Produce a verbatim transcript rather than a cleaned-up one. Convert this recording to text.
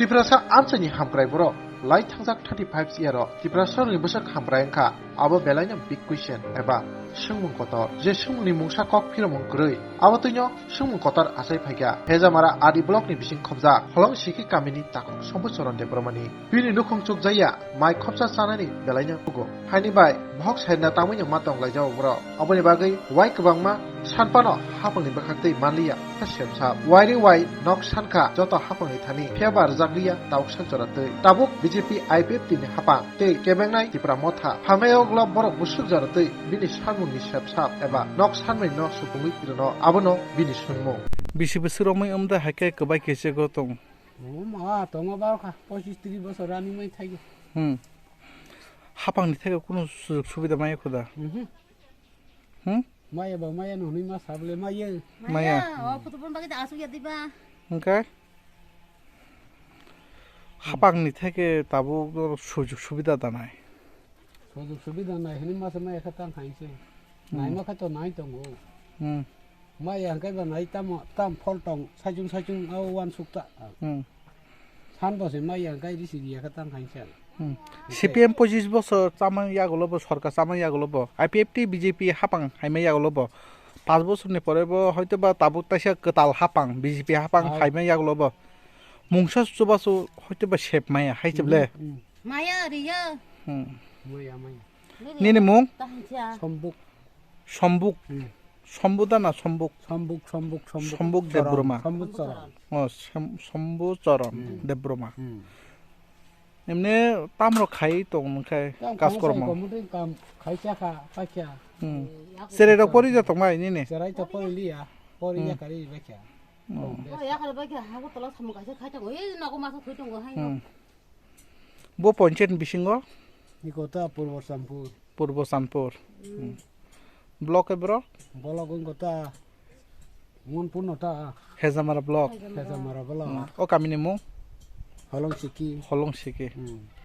Tiprasa amchaini hamkrai borok lai thangjak thirty five year o Tiprasa ni bwsak hamkrai wngkha, abo belaino big question eba swngmung kotor, je swngmungni mungsa kok phiromung kwrwi, abo twino swngmung kotor achai phaikha. Hejamara R D block ni bising khobjak Holong Siki kamini takhuk Sombuchoron Debbarmani. Bini nukhung chukjaya mai khopsa chanani belaino tugo. Haini bai bohok sairna tangwi no ma tong laijao borok. Aboni bagwi wai kwbangma sanpano hapangni bwkhak twi manliya kha sepsa. Wairi wai nok sankha joto hapangni thani phiya bar jakliya tauk sanchora twi. Tabuk B J P I P F T ni hapang tei kebengnai Tipra Motha. Hamai o glop borok busuk jora twi bini sanmungni sepsa eba nok sanmani no supungwi rwno abono bini sunmung. Bisi bwswk romwi wngda hai khe kwbai khe chego tong. Omo ma tongo barokha, pochis tris bosor ani mai thaigo. Hmm. Hapangni thaigo kunu sujog subida maya khuda. Mhm. Hmm? Maya ba maya no hwnwi ma sabole maya. Maya. Maya, o photo pon bagwi da asuk ya diba. Hwnkhe? Hapangni theke tabuk sujog subida danai. Sujog subida nai hwnwi masa maya khe tang khainse. Hmm. Naima khe to nai tongo. Hmm. Maya hwnkhe ba nai tamo, tam phol tong, saichung saichung o uansuk ta. Hmm. San bo se maya hwnkhe risi riya khe tang khainse. Hmm. C P M pochis bosor chamani yagulo bo, sorkar chamani yagulo bo, I P F T B J P hapang haima yagulo bo, panch bosorni pore bo hoito ba tabuk taisa kwtal hapang, B J P hapang haima yagulo bo. Mungsa chubachu hoito ba sep maya, hai se ble. Hmm. Maya riya. Hmm. Maya, maya. Nini mung? Tahanja. Sombuk. Sombuk. Hmm. Sombuda na Sombuk? Sombuk, Sombuk, Sombuk. Sombuk Debbarma. Sombuk Choron. Oh, Som-, Sombu Choron Debbarma. Hmm. Emne tamro khai tong khai kas kormo. Kam khai cha kha, pa kya. Hmm. Sere rok pori ja tong mai nini? Serai to pori liya, pori ya kari ba kya. Oh. Pori ya kari ba kya, ha ko tola samung kaisa khai tong, ei nago masa khui tong hai. Hmm. Bo ponchayat ni bisingo? Iko ta Purbo Sampur. Purbo Sampur. Hmm. Block e bro? Block wngko ta Monpur no ta. Hejamara block. Hejamara block. Hmm. O kamini mung? Holong Siki. Holong Siki. Hmm.